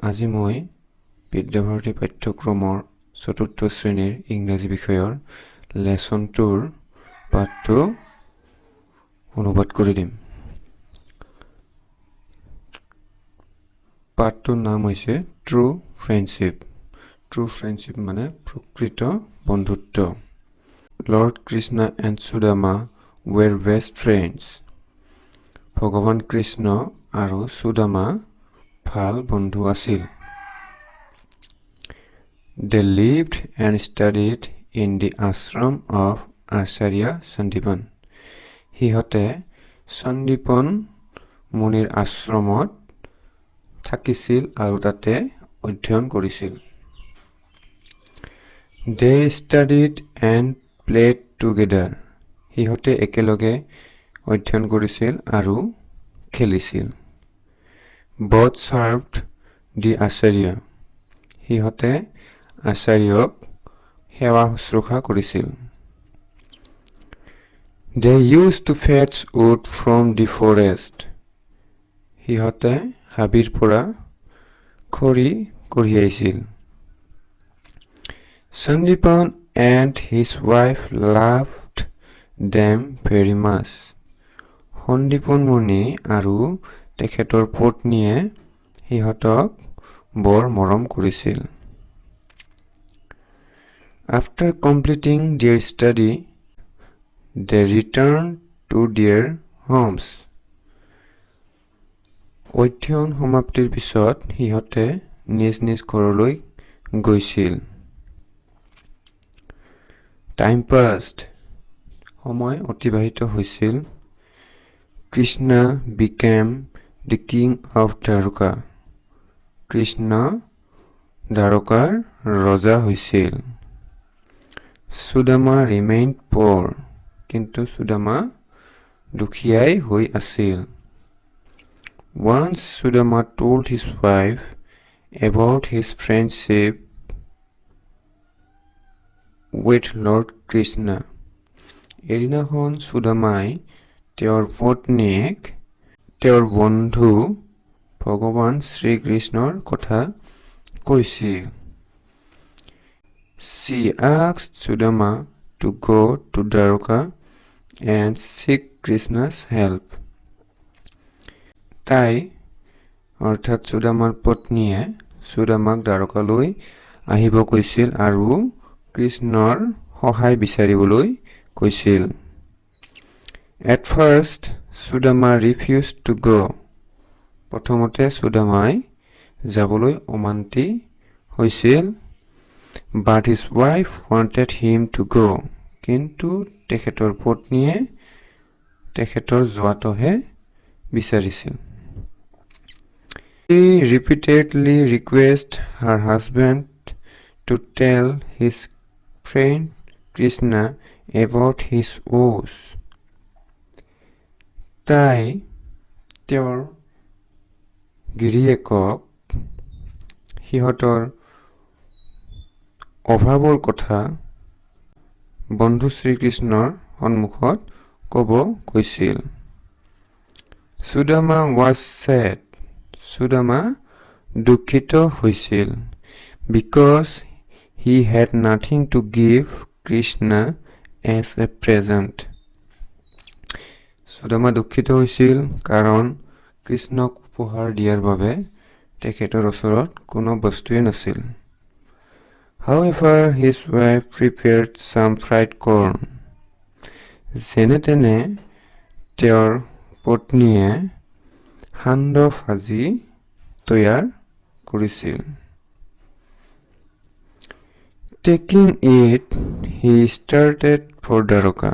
আজি মই বিদ্যাভাৰতী পাঠ্যক্ৰমৰ চতুৰ্থ শ্ৰেণীৰ ইংৰাজী বিষয়ৰ লেচন 2ৰ পাঠটো অনুবাদ কৰি দিম। পাঠটোৰ নাম হৈছে ট্ৰু ফ্ৰেণ্ডশ্বিপ। ট্ৰু ফ্ৰেণ্ডশ্বিপ মানে প্ৰকৃত বন্ধুত্ব। Lord Krishna and Sudama were best friends. ভগৱান কৃষ্ণ আৰু সুদামা ভাল বন্ধু আছিল। They lived and studied in the ashram of Acharya Sandipan. সিহঁতে সন্দীপন মুনিৰ আশ্ৰমত থাকিছিল আৰু তাতে অধ্যয়ন কৰিছিল। They studied and played together. সিহঁতে একেলগে অধ্যয়ন কৰিছিল আৰু খেলিছিল। Both served the Acharya. সিহঁতে আচাৰ্যক সেৱা শুশ্ৰূষা কৰিছিল। They used to fetch wood from the forest. সিহঁতে হাবিৰ পৰা খৰি কঢ়িয়াইছিল। Sandipan and his wife loved them very much. Sandipan মুনি আৰু তেখেতৰ পত্নীয়ে সিহঁতক বৰ মৰম কৰিছিল। After completing their study, they returned to their homes. অধ্যয়ন সমাপ্তিৰ পিছত সিহঁতে নিজ নিজ ঘৰলৈ গৈছিল। Time passed. সময় অতিবাহিত হৈছিল। Krishna became the king of Dwarka. Krishna দ্বাৰকাৰ ৰজা হৈছিল। Sudama remained poor. কিন্তু সুদামা দুখীয়াই হৈ আছিল। Once Sudama told his wife about his friendship with Lord Krishna. এদিনাখন সুদামাই তেওঁৰ পত্নীক তেওঁৰ বন্ধু ভগৱান শ্ৰীকৃষ্ণৰ কথা কৈছিল। She asked Sudama to go to Dwarka and seek Krishna's help. তাই, অৰ্থাৎ সুদামাৰ পত্নীয়ে, সুদামাক দ্বাৰকালৈ আহিব কৈছিল আৰু কৃষ্ণৰ সহায় বিচাৰিবলৈ কৈছিল। At first, Sudama refused to go. প্ৰথমতে সুদামাই যাবলৈ অমান্তি হৈছিল। But his wife wanted him to go. কিন্তু তেখেতৰ পত্নীয়ে তেখেতৰ যোৱাটোহে বিচাৰিছিল। She repeatedly requested her husband to tell his friend Krishna about his woes. তাই তেওঁৰ গিৰিয়েকক সিহঁতৰ অভাৱৰ কথা বন্ধু শ্ৰীকৃষ্ণৰ সন্মুখত ক'ব কৈছিল। Sudama was sad. Sudama দুখিত হৈছিল, because he had nothing to give Krishna as a present. Sudama দুখিত হৈছিল কাৰণ কৃষ্ণক উপহাৰ দিয়াৰ বাবে তেখেতৰ ওচৰত কোনো বস্তুৱেই নাছিল। However, his wife prepared some fried corn. যেনে তেনে তেওঁৰ পত্নীয়ে সান্দহ ভাজি তৈয়াৰ কৰিছিল। Taking it, he started for Dwarka.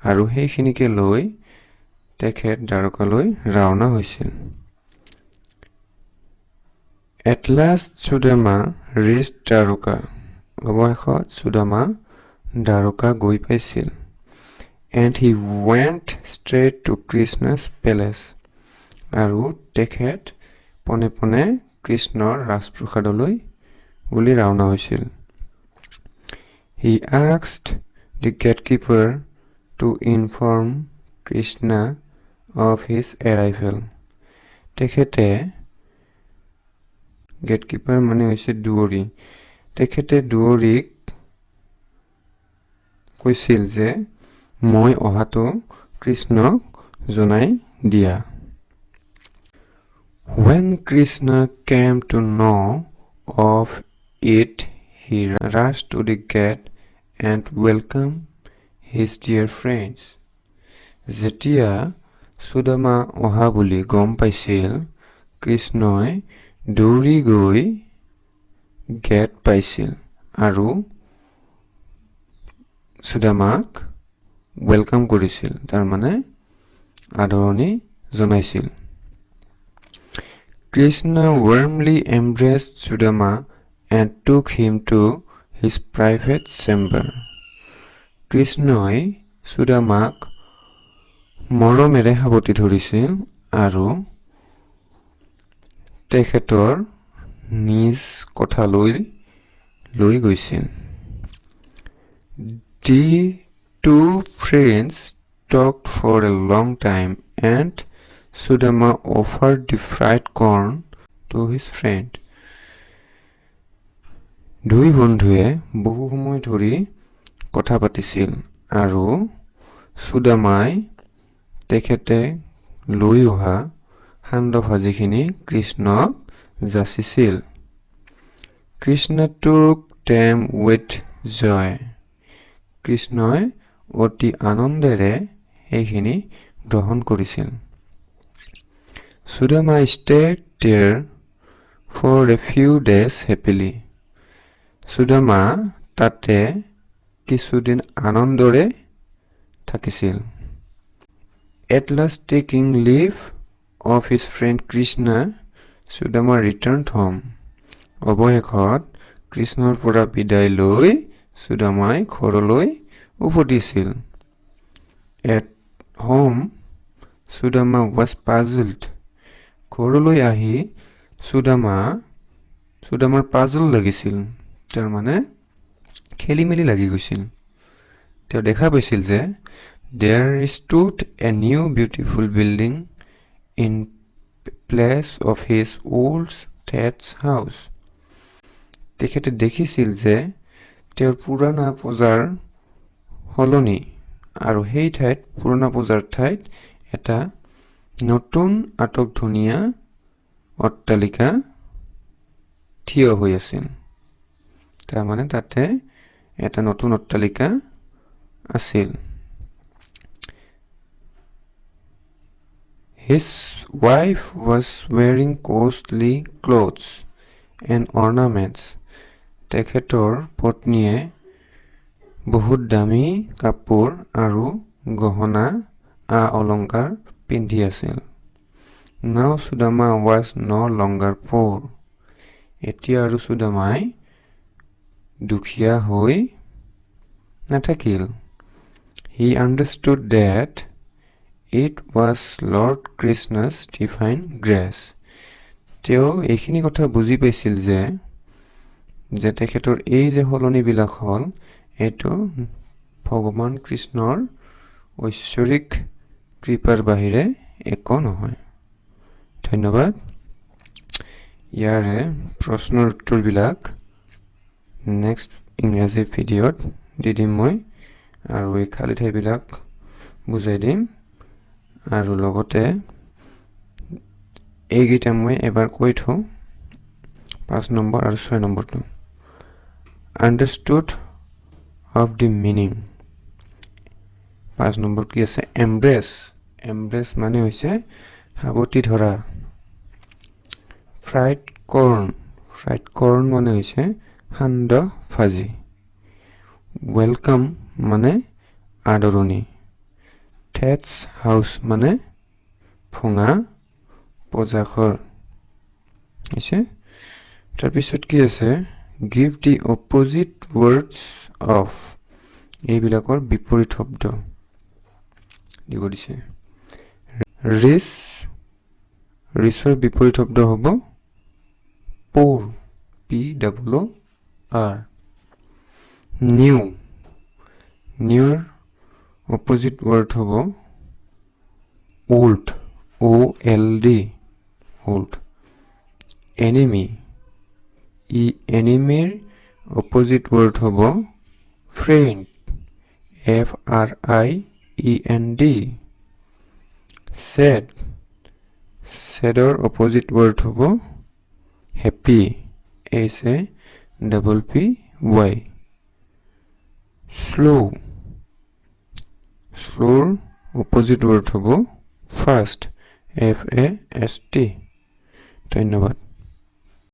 আৰু সেইখিনিকে লৈ তেখেত দ্বাৰকালৈ ৰাওনা হৈছিল। At last, Sudama reached Dwarka. অৱশেষত সুদামা দ্বাৰকা গৈ পাইছিল। And he went straight to Krishna's palace. আৰু তেখেত পোনে পোনে কৃষ্ণৰ ৰাজপ্ৰসাদলৈ বুলি ৰাওনা হৈছিল। He asked the gatekeeper to inform Krishna of his arrival. তেখেতে গেটকিপাৰ মানে হৈছে দুৱৰী। তেখেতে দুৱৰীক কৈছিল যে মই অহাটো কৃষ্ণক জনাই দিয়া। When Krishna came to know of it, he rushed to the gate and welcomed his dear friends. যেতিয়া সুদামা অহা বুলি গম পাইছিল, কৃষ্ণই দৌৰি গৈ গেট পাইছিল আৰু সুদামাক welcome কৰিছিল, তাৰমানে আদৰণি জনাইছিল। Krishna warmly embraced Sudama and took him to his private chamber. কৃষ্ণই সুদামাক মৰমেৰে সাৱটি ধৰিছিল আৰু তেখেতৰ নিজ কোঠালৈ লৈ গৈছিল। The two friends talked for a long time and Sudama offered the fried corn to his friend. দুই বন্ধুৱে বহু সময় ধৰি কথা পাতিছিল আৰু সুদামাই তেখেতে লৈ অহা সান্দহ ভাজিখিনি কৃষ্ণক যাচিছিল। Krishna took them with joy. কৃষ্ণই অতি আনন্দেৰে সেইখিনি গ্ৰহণ কৰিছিল। Sudama stayed there for a few days happily. Sudama তাতে কিছুদিন আনন্দৰে থাকিছিল। At last, taking leave of his friend Krishna, Sudama returned home. অৱশেষত কৃষ্ণৰ পৰা বিদায় লৈ সুদামাই ঘৰলৈ উভতিছিল। At home, Sudama was puzzled. ঘৰলৈ আহি সুদামাৰ পাজল লাগিছিল, তাৰমানে খেলি মেলি লাগি গৈছিল। তেওঁ দেখা পাইছিল যে there stood a new beautiful building in place of his old thatched house. তেখেতে দেখিছিল যে তেওঁৰ পুৰণা পজাৰ সলনি আৰু সেই ঠাইত, পুৰণা পজাৰ ঠাইত এটা নতুন আটকধুনীয়া অট্টালিকা থিয় হৈ আছিল। তাৰমানে তাতে এটা নতুন অট্টালিকা আছিল। His wife was wearing costly clothes and ornaments. তেখেতৰ পত্নীয়ে বহুত দামী কাপোৰ আৰু গহনা আ অলংকাৰ পিন্ধি আছিল। Now Sudama was no longer poor. এতিয়া আৰু সুদামাই দুখীয়া হৈ নাথাকিল। He understood that it was Lord Krishna's divine grace. তেওঁ এইখিনি কথা বুজি পাইছিল যে তেখেতৰ এই যে সলনিবিলাক হ'ল, এইটো ভগৱান কৃষ্ণৰ ঐশ্বৰিক কৃপাৰ বাহিৰে একো নহয়। ধন্যবাদ। ইয়াৰে প্ৰশ্নৰ উত্তৰবিলাক নেক্সট ইংৰাজী ভিডিঅ'ত দি দিম মই আৰু এই খালী ঠাইবিলাক বুজাই দিম আৰু লগতে এইকেইটা মই এবাৰ কৈ থওঁ, 5 নম্বৰ আৰু 6 নম্বৰটো। Understood of the meaning. 5 নম্বৰত কি আছে? এম্ব্ৰেছ। এম্ব্ৰেছ মানে হৈছে সাৱটি ধৰা। ফ্ৰাইড কৰ্ণ। ফ্ৰাইড কৰ্ণ মানে হৈছে সান্দহ ভাজি। Welcome মানে আদৰণি। থেটছ হাউচ মানে ভঙা পঁজাঘৰ হৈছে। তাৰপিছত কি আছে? Give the opposite words of, এইবিলাকৰ বিপৰীত শব্দ দিব দিছে। ৰিচ, ৰিচৰ বিপৰীত শব্দ হ'ব poor, P double O R. New, neuro opposite word হ'ব old, O L D, old. Enemy, ই এনিমিৰ অপজিট ৱৰ্ড হ'ব friend, F R I E N D. Sad, ছেডৰ opposite word হ'ব happy, H A double P Y. Slow, শ্ল'ৰ opposite word হ'ব fast, F A S T. ধন্যবাদ।